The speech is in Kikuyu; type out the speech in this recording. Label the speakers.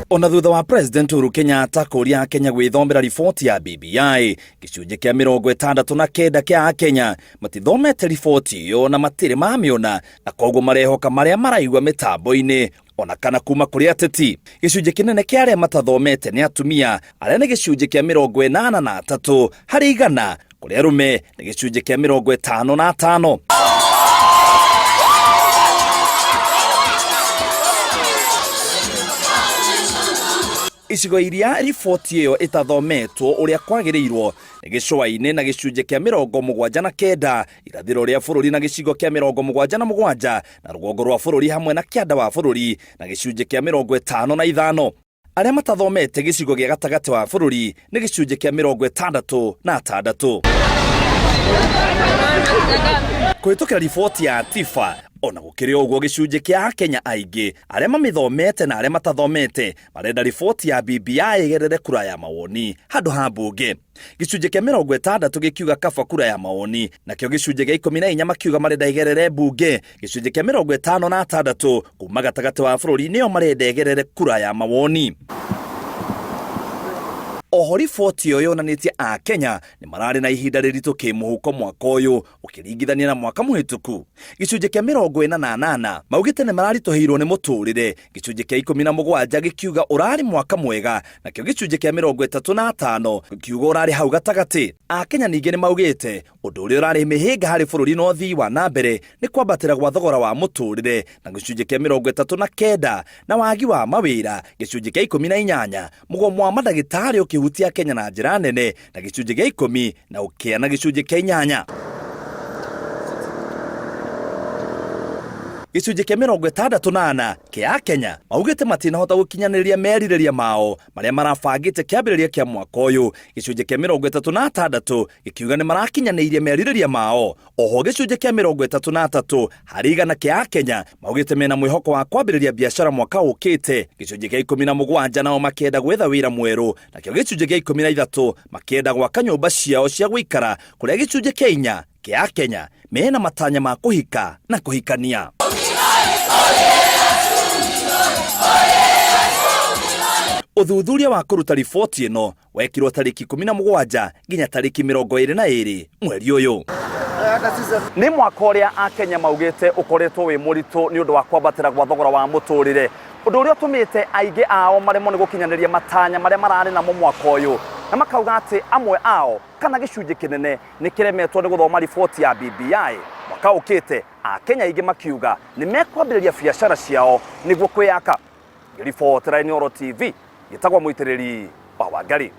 Speaker 1: Ona thutha wa President Uhuru Kenyatta kũria Akenya gwĩthomera riboti ya BBI, gĩcunjĩ kĩa 69 kĩa Akenya matithomete riboti ĩyo na matirĩ mamĩona, na koguo marehoka marĩa maraigua mĩtambo-inĩ ona kana kuma kũrĩ ateti. Gĩcunjĩ kĩnene kĩa arĩa matathomete nĩ atumia, arĩa nĩ gĩcunjĩ kĩa 83 harĩ igana, kũrĩ arũme nĩ gĩcunjĩ kĩa 55. Icigo iria riboti ĩyo ĩtathometwo ũrĩa kwagĩrĩirwo nĩ gĩcũa-inĩ na gĩcunjĩ kĩa 79, irathĩro rĩa bũrũri na gĩcigo kĩa 77, na rũgongo rwa bũrũri hamwe na kĩanda wa bũrũri na gĩcunjĩ kĩa 55. Arĩa matathomete gĩcigo gĩa gatagatĩ wa bũrũri nĩ gĩcunjĩ kĩa 66. Kũhĩtũkĩra riboti ya TIFA, ona gũkĩrĩ ũguo gĩcunjĩ kĩa Akenya aingĩ arĩa mamĩthomete na arĩa matathomete marenda riboti ya BBI ĩgerere kura ya mawoni handũ ha mbunge. Gĩcunjĩ kĩa 60 gĩkiuga kaba kura ya mawoni, nakĩo gĩcunjĩ gĩa 14 makiuga marenda ĩgerere mbunge. Gĩcunjĩ kĩa 56 kuma gatagatĩ wa bũrũri nĩo marenda ĩgerere kura ya mawoni. Oho riboti ĩyo yonanĩtie Akenya nĩ mararĩ na ihinda rĩritũ kĩmũhuko mwaka ũyũ ũkĩringithania na mwaka mũhĩtũku. Gĩcunjĩ kĩa 48 maugĩte nĩ mararitũhĩirwo nĩ mũtũrĩre, gĩcunjĩ kĩa 17 gĩkiuga ũrarĩ mwaka mwega, nakĩo gĩcunjĩ kĩa 35 gĩkiuga ũrarĩ hau gatagatĩ. Akenya ningĩ nĩ maugĩte ũndũ ũrĩa ũrarĩ mĩhĩnga harĩ bũrũri na ũthii wa na mbere nĩ kwambatĩra gwa thogora wa mũtũrĩre na gĩcunjĩ kĩa 39 na wagi wa mawĩra gĩcunjĩ kĩa 18, mũgomo wa mandagĩtarĩ ũkĩhutia Kenya na njĩra nene na gĩcunjĩ gĩa 10 na ũkĩa na gĩcunjĩ kĩa 8. Gĩcunjĩ kĩa 64 kĩa Akenya maugĩte matinahota gũkinyanĩria merirĩria mao marĩa marabangĩte kĩambĩrĩria kĩa mwaka ũyũ. Gĩcunjĩ kĩa 36 gĩkiuga nĩ marakinyanĩirie merirĩria mao. Oho gĩcunjĩ kĩa 33 harĩ igana kĩa Akenya maugĩte mena mwĩhoko wa kwambĩrĩria biacara mwaka ũkĩte. Gĩcunjĩ kĩa 17 nao makĩenda gwetha wĩra mwerũ, nakĩo gĩcunjĩ kĩa 13 makĩenda gwaka nyũmba ciao cia gũikara, kũrĩa gĩcunjĩ kĩa 4 kĩa Akenya mena matanya ma kũhika na kũhikania. Ũthuthuria wa kũruta riboti ĩno wekirwo tarĩki 17 nginya tarĩki 22 mweri ũyũ. Nĩ mwaka ũrĩa Akenya maugĩte ũkoretwo wĩ mũritũ nĩ ũndũ wa kwambatĩra gwa thogora wa mũtũrĩre, ũndũ ũrĩa ũtũmĩte aingĩ ao maremwo nĩ gũkinyanĩria matanya marĩa mararĩ namo mwaka ũyũ, na makauga atĩ amwe ao kana gĩcunjĩ kĩnene nĩ kĩremetwo nĩ gũthoma riboti ya BBI. Mwaka ũkĩte Akenya aingĩ makiuga nĩ mekwambĩrĩria biacara ciao nĩguo kwĩyaka. Ngĩribotera Inooro TV, ngĩtagwo Mũitĩrĩri wa Wangari.